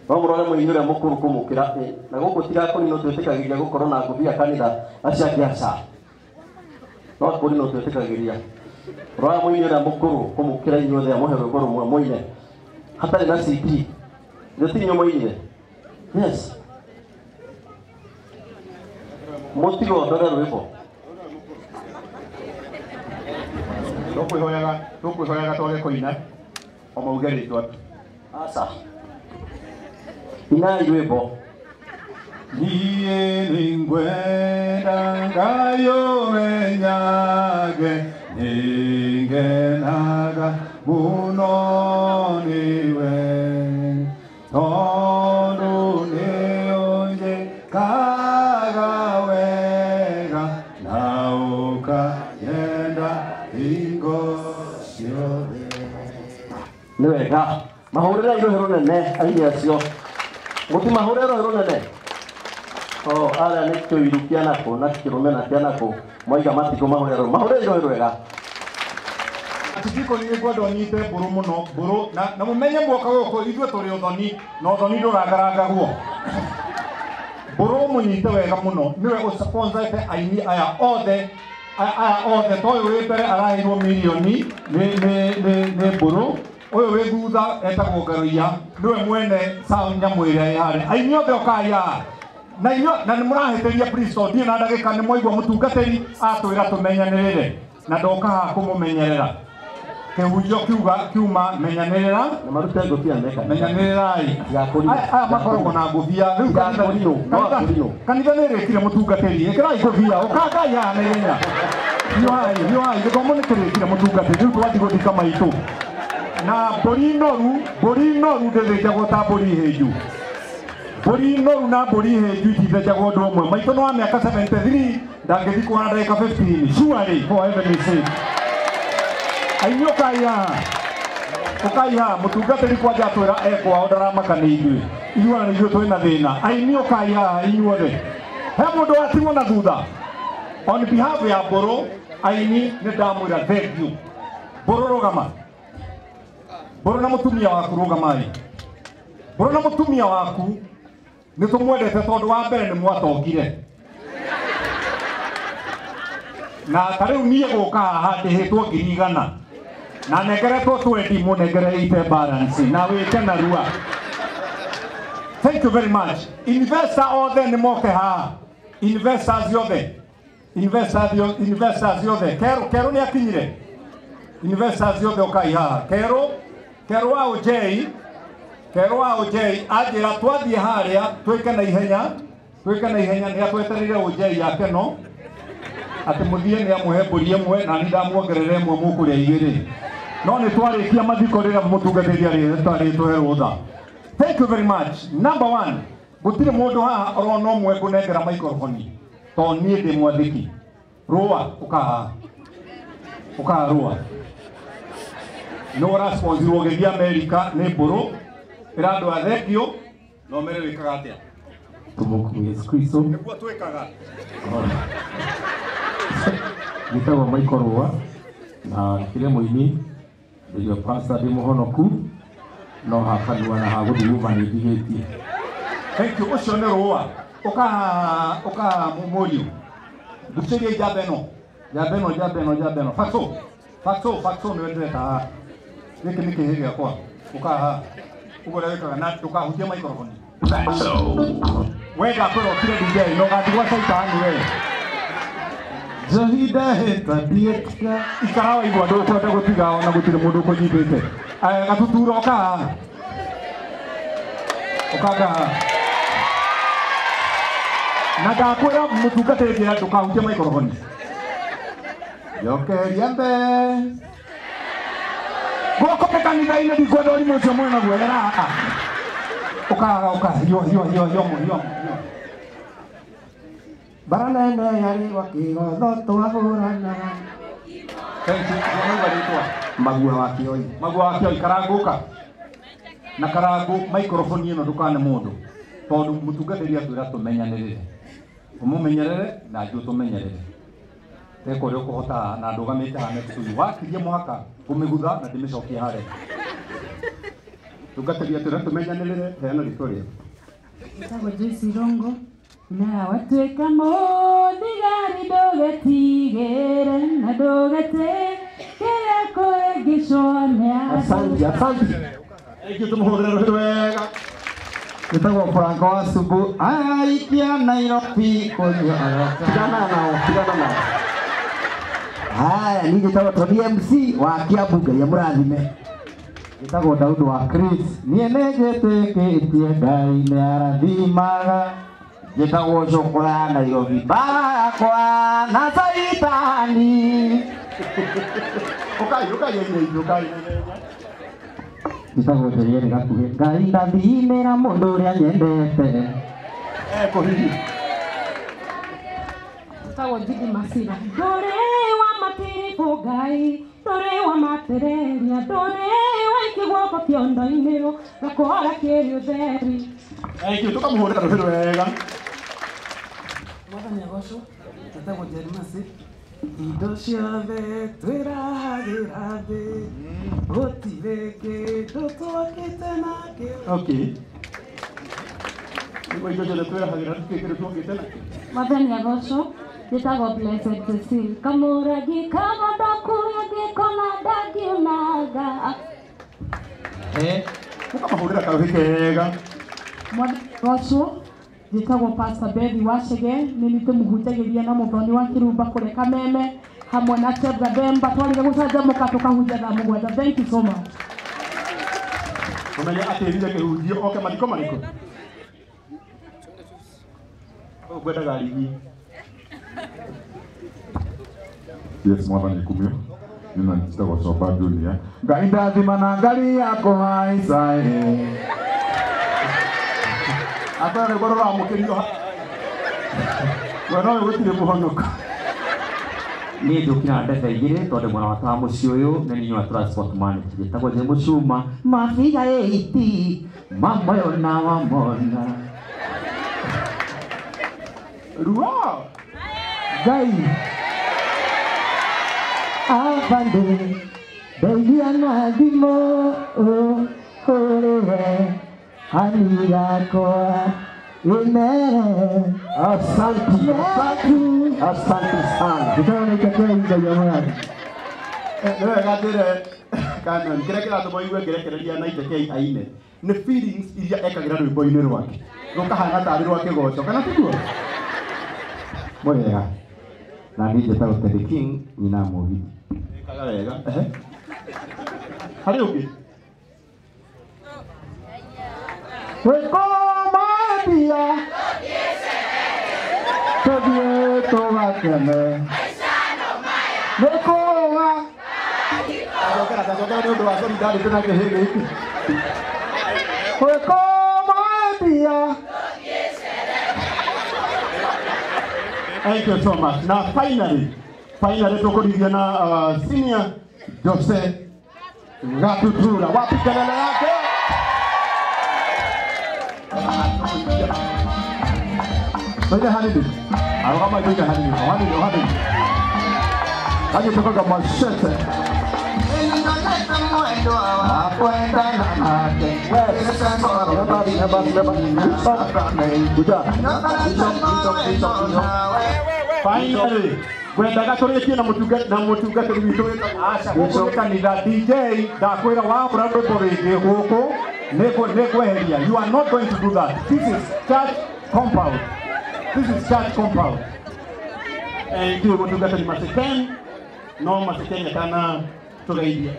No mũrore mũini ũrĩa mũkũrũ kũmũkĩra na gũkũ tigakũri no twĩtĩkagĩria gũkorwo na ngũbia kanitha acio angĩ aca. No kũri no twĩtĩkagĩria. Rora mũini ũrĩa mũkũrũ kũmũkĩra inyuothe amũhe rwĩmbo rũmwe mũine hatarĩ na CD. Nĩ ti inyuĩ mũinire? Yes. Mũtigondore rwĩmbo. Tũkwĩhoyaga twage kũina o mauge rĩtwa tu. Aca. Inai rwĩmbo. Niĩ nĩngwenda Ngai ũmenyage, nĩngenaga mũno nĩwe, tondũ nĩũnjĩkaga wega na ũkanyenda hingo ciothe. Nĩ wega. Mahũrĩrai rũhĩ rũnene aini acio. Mũtimahũrĩre rũhĩ rũnene. Oh, arĩa nĩ kĩũiru kĩa nakũ na kĩrũmena kĩa nakũ moiga matikũmahũrĩra rũhĩ. Mahũrĩrai rũhĩ rwega. Atitiko nĩ ngwenda ũnyite mbũrũ mũno mbũrũ na mũmenye muoka gũkũ ithuĩ tũrĩ ũthoni na ũthoni ndũrangarangagwo. Mbũrũ mũnyite wega mũno nĩwe ũsponsete aini aya othe aya othe to ũyũ wĩ mbere araheirwo mirioni nĩ mbũrũ ũyũ wĩ thutha etagwo Ngaruiya nĩwe mwene sound nyamũ ĩrĩa ĩ harĩa aini othe ũkai haha na inyuĩ na nĩ mũrahĩtĩria please tondũ ndirĩ na ndagĩka nĩ mwaigua mũtungatĩri atwĩra tũmenyanĩrĩre na ndoka haha kũmũmenyerera. Kĩhunjio kiuga kiuma menyanĩrĩra na marute ngũbia meka menyanĩrĩrai. Aya makoragwo na ngũbia rĩu kanitha nĩ ĩrĩkire mũtungatĩri ĩkĩrai ngũbia ũkangai haha na ihenya hiũhai gĩthomo nĩ kĩrĩkire mũtungatĩri rĩu twathiĩ gũthika maitũ na mbũri noru ndĩthĩnjagwo ta mbũri hĩnju. Mbũri noru na mbũri hĩnju itithĩnjagwo ũndũ ũmwe. Maitũ nĩ wa mĩaka 73 ndangĩthikwo na ndagĩka 15 surely for heaven's sake. Aini ũkai haha ũkai haha mũtungatĩri kwanja atwĩra ekwao ndaramaka nĩ ithuĩ ithuĩ ona nĩ ithuĩ twĩna thĩna. Aini ũkai haha inyuothe he mũndũ watigwo na thutha. On behalf ya mbũrũ aini nĩ ndamwĩra thank you. Mbũrũ rũgama. Mbũrũ na mũtumia waku rũgamai. Mbũrũ na mũtumia waku nĩ tũmwendete tondũ wa mbere nĩ mwatongire. Na ta rĩu niĩ gũka haha ndĩhĩtwo 100,000 na nengeretwo 20 mũnengere ite balance na wĩke narua. Thank you very much. Investor othe nĩ moke haha. Investors othe. Investors othe. Kero nĩ akinyire. Investors othe ũkai haha. Kero wa OJ, Kero wa OJ anjĩra twathiĩ harĩa twĩke na ihenya nĩ atwetereire OJ yake no atĩ mũthiĩ nĩ amũhe mbũri ĩmwe na niĩ ndamuongerera ĩmwe mũkũrĩa igĩrĩ. No nĩ twarĩkia mathiko rĩrĩa mũtungatĩri arĩtũhe rũtha. Thank you very much. Number one, gũtirĩ mũndũ haha oro no ũmwe ngũnengera microphone tondũ niĩ ndĩ mwathĩki. Rũa ũkahaha. Ũkahaha rũa. Nĩ ũrasponsorirwo ũgĩthiĩ Amerika nĩ mbũrũ ĩra andũ a thank you no mere wĩkaga atĩa. Tũmũkũ Yesu Kristo. Nĩguo twĩkaga. Njĩtagwo Michael Rũa na kĩrĩ mũini ndĩrio pastor ndĩ mũhonoku no hakanua na hagũthuguma nĩ ndigĩtie. Thank you. Ũcio nĩ Rũa. Ũkahaha mũriũ. Ngucĩria njamba ĩno. Njamba ĩno. Fatso nĩwe ndĩreta haha. Gĩkĩ nĩ kĩhĩ gĩakwa. Ũkahaha. Ũguo ũrĩa wĩkaga na ndũkahutie microphone. We ndakwĩra ũkire DJ no ũgatigwo caitani we. Njohi ndahĩta ndiĩtiga. Ikara waigua ndũkwenda gũtiga ona gũtirĩ mũndũ ũkũnyitĩte. Aya gatutura ũkahaha. Ũkanga haha. Na ndakwĩra mũtungatĩri njĩra ndũkahutie microphone. Njokeria mbe. Guoko kanitha-inĩ ndikwenda ũrimũ ũcio mwĩna guo era haha. Ũkahaha ũkahaha hiyo. Bara nene yarĩ gwa kĩgotho twahũranaga. Thank you. Nĩwauga rĩtwa? Magua wa Kĩoi. Magua wa Kĩoi karangũka. Na karangũ microphone ĩno ndũkane mũndũ tondũ mũtungatĩri atwĩra tũmenyanĩrĩre. Ũmũmenyerere na ithuĩ tũmenyerere. Teka ũrĩa ũkũhota na ndũgamĩte haha next to you. Wakirie mũhaka ngũmĩgutha na ndĩmĩcokie harĩa. Tungatĩri atĩ tũmenyanĩrĩre heana rĩtwa rĩaku. Njĩtagwo Joyce Irongo. Na watuĩka mũthigari ndũgetigĩre na ndũgetigĩre kũhĩngĩcwo nĩ andũ. Asante, asante. Thank you, tũmũhũrĩre rũhĩ wega. Njĩtagwo Franco wa Sumbu. Aikia Nairobi kũnyua arata. Tigana nao, tigana nao. Haya, niĩ njĩtagwo Tony MC wa Kiambu, Ngai amũrathime. Njĩtagwo Daudi wa Chris. Niĩ nĩnjĩtĩkĩtie Ngai nĩarathimaga. Njĩtagwo Cũkũra Nairobi, mbara yakwa na Caitani. Ũkai, ũkai aini, ũkai. Njĩtagwo Njeriere Gakuhĩ. Ngai ndathimĩra mũndũ ũrĩa nyendete. Ekũhihi. Njĩtagwo Judy Masira. Ndũrĩ wa matiribũ Ngai, ndũrĩ wa matereria, ndũrĩ wa ikĩguoko kĩondo-inĩ, gakora kĩrĩ ũtheri. Thank you, tũkamũhũrĩra rũhĩ wega. Mwathani agocwo. Njĩtagwo Jerry Masi. Indo ciothe twĩrahagĩra thĩ, gũtirĩ kĩndũ twakĩte nakĩo. Okay. Nĩguo indo ciothe twĩrahagĩra gũtirĩ kĩndũ twakĩte nakĩo. Mwathani agocwo. Njĩtagwo Blessed Cecile. Kamũrangi kagondoku ngĩkona ndangiunaga. Mũkamahũrĩra karũhĩ kega. Mwathani agocwo. Njĩtagwo Pastor Bethi Wachege, nĩ niĩ ndĩmũhunjagĩria na mũthoni wa Kĩrumba kũrĩa Kameme hamwe na Chebra Bemba, twarire gũcanjamũka tũkahunjia thaa mũgwanja. Thank you so much. Ũmenye atĩrire kĩhunjio oke mathiko marĩkũ? Ũguo ngwendaga rigi. Yes, mwathani kumio. Nina njĩtagwo Coba Junior. Ngai ndathima na ngari ya kũhaica ĩ. Akwĩra rwĩmbo rũramũkĩrio ha. We no gũtirĩ mũhonoko. Niĩ njũkĩra ndebe igĩrĩ tondũ mwena wakwa wa mũciĩ ũyũ nĩ niĩ wa transport manager. Njĩtagwo Jay Mũcuma, mabiga 80, mamoyo na wamona. Ruo. Ngai. Abande, ndeithia na thimũ ũhũrĩre hani yakwa ĩmere. Asante, asante, asante sana. Ndĩroneka Ngai Ngai amũrathime. Nĩ wega ndĩre Canon, kĩrĩa kĩratũma ũigue ngĩrekereria na Iteke aine nĩ feelings iria ekagĩra rwĩmbo-inĩ rwake rũkahana tarĩ rwa kĩgoco, kana tiguo? Mũrĩega. Na niĩ njĩtagwo Teddy King, nyina mũgithi. Ekaga wega. Ehe. Harĩ ũngĩ? Wĩkũmambia tũthiĩ tũgakene. Wĩkũma. Tacokera, tacokera nĩ ũndũ wa solidarity na kĩhĩ gĩkĩ. Wĩkũmambia. Thank you so much. Now finally, finally tukurithia na senior Jose Gatutura. Wapi kelele yake? Toige hanini. Arugama toige hanini. Hanini, hanini. Kaje tukoga mashete. Finally, ngwendaga tũrĩkie na mũtungatĩri witũ wĩtagwo Asha gũkũ nĩ kanitha. DJ ndakwĩra wambũra rwĩmbo rĩngĩ gũkũ nĩngweheria. You are not going to do that. This is church compound. This is church compound. Ndiũ mũtungatĩri Maseken, no Maseken atana tũgeithia.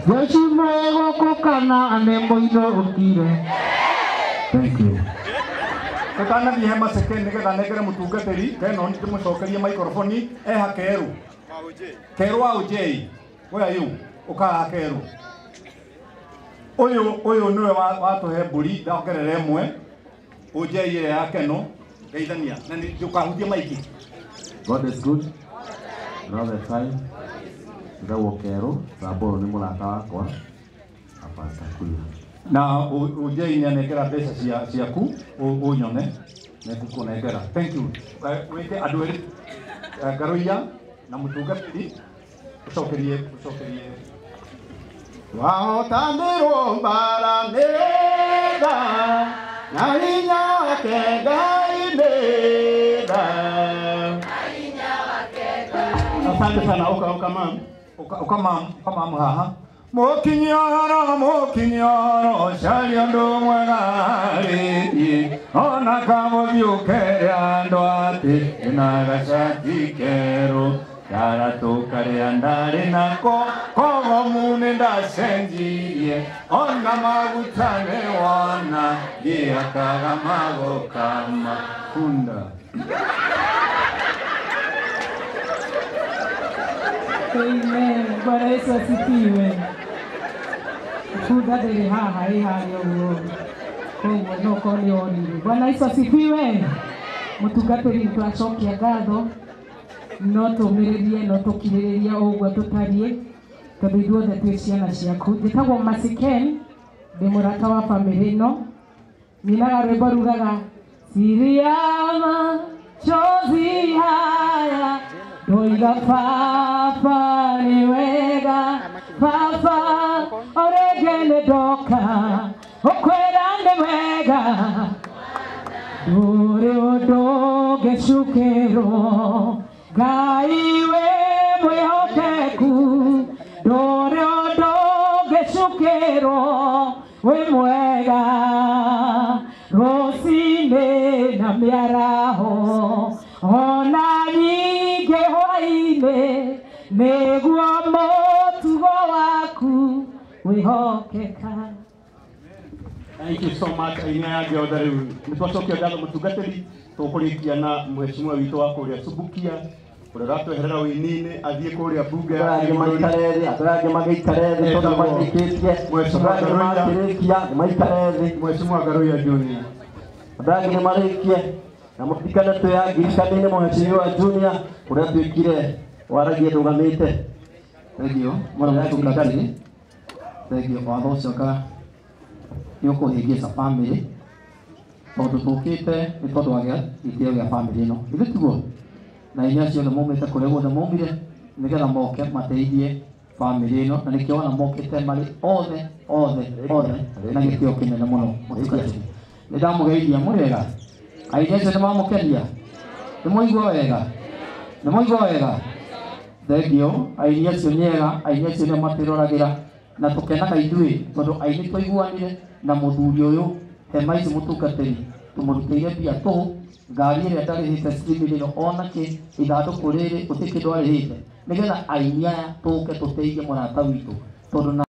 Jesu mwegũkũ kana nĩ mũinũkire. Thank you. Tũtanathiĩ he Maseken nĩgetha nengere mũtungatĩri Kenon ndĩmũcokerie microphone eha Kerũ. Kerũ wa Ujei. Where are you? Ũkaha Kerũ. Ũyũ nĩwe watũhe mbũri ndongerera ĩmwe. Ujei ĩrĩa ya Keno. Geithania na ndũkahutie maiki. God is good all the time. Njĩtagwo Kerũ, Samburu nĩ mũrata wakwa na Pastor Kuria. Na Ujei nĩanengera mbeca ciaku ũnyone nĩngũkũnengera. Thank you. Wĩke andũ erĩ, Ngaruiya na mũtungatĩri, ũcokerie ũcokerie. Wahotanirwo mbara nĩ tha, na hinya wake Ngai nĩ tha. Asante sana. Uka uka mam. Uka mam, uka mam haha. Mokinyoro, mokinyoro, caria ũndũ mwega rĩngĩ. Ona kamũthiũ keria andũ atĩ ndĩna gacati kerũ. Karatũ karĩa ndarĩ nako, kogomu nĩndacenjirie. Ona maguta nĩwona, ngĩhakaga magokama. Kunda. Amen. Bwana Yesu asifiwe. Bunda ndĩrĩ haha ĩ harĩa ũguo. Koguo no korwo nĩ onire. Bwana Yesu asifiwe. Mũtungatĩri nĩtwacokia ngatho, no tũmĩrĩrie, no tũkirĩrĩrie o ũguo tũtariĩ, tondũ ithuothe twĩ ciana ciaku. Njĩtagwo Masiken, ndĩ mũrata wa bamĩrĩ ĩno. Nyinaga rwĩmbo rugaga siri ya machozi haya ndoiga baba nĩ wega, baba orĩngĩ nĩ ndoka ũkwĩra nĩ wega, ndũrĩ ũndũ ũngĩcukĩrwo Ngai wĩ mwĩhokeku, ndũrĩ ũndũ ũngĩcukĩrwo wĩ mwega, rũcinĩ na mĩaraho ona nyingĩ hwaĩ-inĩ, nĩguo mũtugo waku wĩhokeka. Thank you so much. Aina ya othe rĩu nĩtwacokia ngatho mũtungatĩri, tũkũrĩkia na mheshimiwa witũ wa kũrĩa Subukia ũrĩa ũratweherera wĩini-inĩ athiĩ kũrĩa bunge ya Andũ maikare thĩ, andũ angĩ magĩikare thĩ tondũ marĩkĩtie, andũ angĩ makĩrĩkia nĩ maikare thĩ. Mheshimiwa Ngaruiya Junior. Andũ angĩ nĩ marĩkie na mũtirikane twĩ Angirikani-inĩ mheshimiwa Junior ũrĩa twĩkire waragie ndũgamĩte. Thengiũ mũno mũtungatĩri, thengiũ watho ũcio nga nĩ ũkũhĩngĩca bamĩrĩ, tondũ tũkĩte nĩ tondũ wa gĩtĩo gĩa bamĩrĩ ĩno, ithuĩ tiguo? Na inyuĩ acio othe maumĩte kũrĩa guothe maumire nĩgetha moke mateithie bamĩrĩ ĩno, na nĩkĩo wona mokĩte marĩ othe othe othe na gĩtĩo kĩnene mũno mũtungatĩri. Nĩ ndamũgeithia, mũrĩ ega? Aini acio nĩ mamũkenia? Nĩ mwaigua wega? Nĩ mwaigua wega? Thengiũ, aini acio nĩ ega, aini acio nĩo matwĩroragĩra na tũkenaga ithuĩ tondũ aini twaiguanire na mũthuri ũyũ hema ici mũtungatĩri tũmũrutĩire mbia tũhũ, ngari ĩrĩa ndarĩhĩte ciringi ĩno ona kĩ, ithandũkũ rĩrĩ gũtirĩ kĩndũ arĩhĩte, nĩgetha aini aya tũke tũteithie mũrata witũ tondũ na